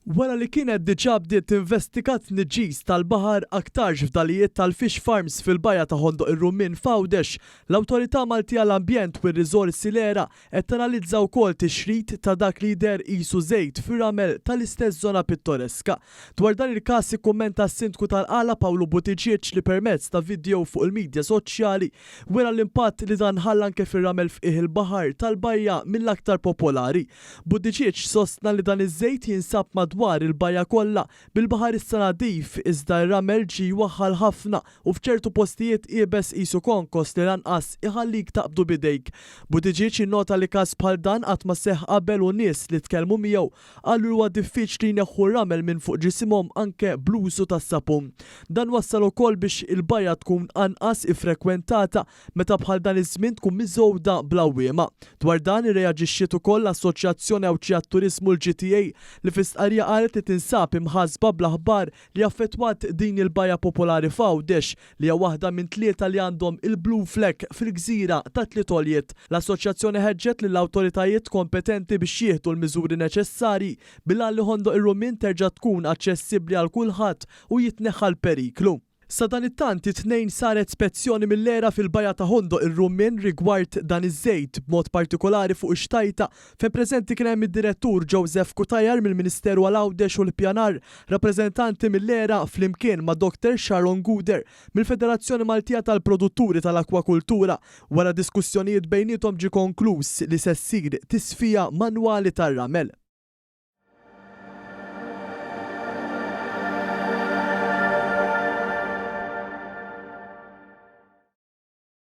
Wara li kienet diġà bdiet tinvestiga t-tniġġis tal-baħar aktarx fdalijiet tal-fish farms fil-bajja ta' Ħondoq ir-Rummien f'Għawdex, l-Awtorità Maltija għall-Ambjent u r-Riżorsi l-ERA qed tanalizza wkoll tixrid ta' dak li jidher qisu żejt fir-ramel tal-istess żona pittoreska. Dwar dan il-każ ikkummenta s-Sindku tal-Qala Pawlu Buttigieg li permezz ta' vidjow fuq il-midja soċjali wera l-impatt li dan ħalla anke fir-ramel f'qiegħ il-baħar tal-bajja mill-aktar popolari. Buttigieg sostna li dan iż-żejt jinsab madwar il-bajja kollha, bil-baħar issa nadif iżda r-ramel ġie jwaħħal ħafna u f'ċertu postijiet iebes qisu konkos li lanqas iħallik taqbdu b'idejk. Buttigieg innota li każ bħal dan qatt ma seħħ qabel u nies li tkellmu miegħu qalu li huwa diffiċli jneħħu r-ramel minn fuq ġisimhom anke bl-użu tas-sapun. Dan wassal ukoll biex il-bajja tkun anqas iffrekwentata meta bħal dan iż-żmien tkun miżgħuda bl-għawwiema. Dwar dan irreaġixxiet ukoll l-Assoċjazzjoni Għawdxija għat-Turiżmu l-GTA li fi stqarrija qalet li tinsab imħassba bl-aħbar li affettwat din il-bajja popolari f'Għawdex li hija waħda minn tlieta li għandhom il-Blue Flag fil-gżira tat-Tliet Għoljiet. L-Assoċjazzjoni ħeġġet lill-awtoritajiet kompetenti biex jieħdu l-miżuri neċessarji bil-għan li Ħondoq ir-Rummien terġa' tkun aċċessibbli għal kulħadd u jitneħħa l-periklu. Sadanittant, it-Tnejn saret spezzjoni mill-ERA fil-Bajja ta' Ħondoq ir-Rummien rigward dan iż-żejt, b'mod partikolari fuq ix-xtajta, fejn preżenti kien hemm id-Direttur Joseph Cutajar mill-Ministeru għal Għawdex u l-Ippjanar, rappreżentanti mill-ERA flimkien ma' Doctor Sharon Gouder mill-Federazzjoni Maltija tal-Produtturi tal-Akwakultura. Wara diskussjonijiet bejniethom ġie konkluż li se ssir tisfija manwali tar-ramel.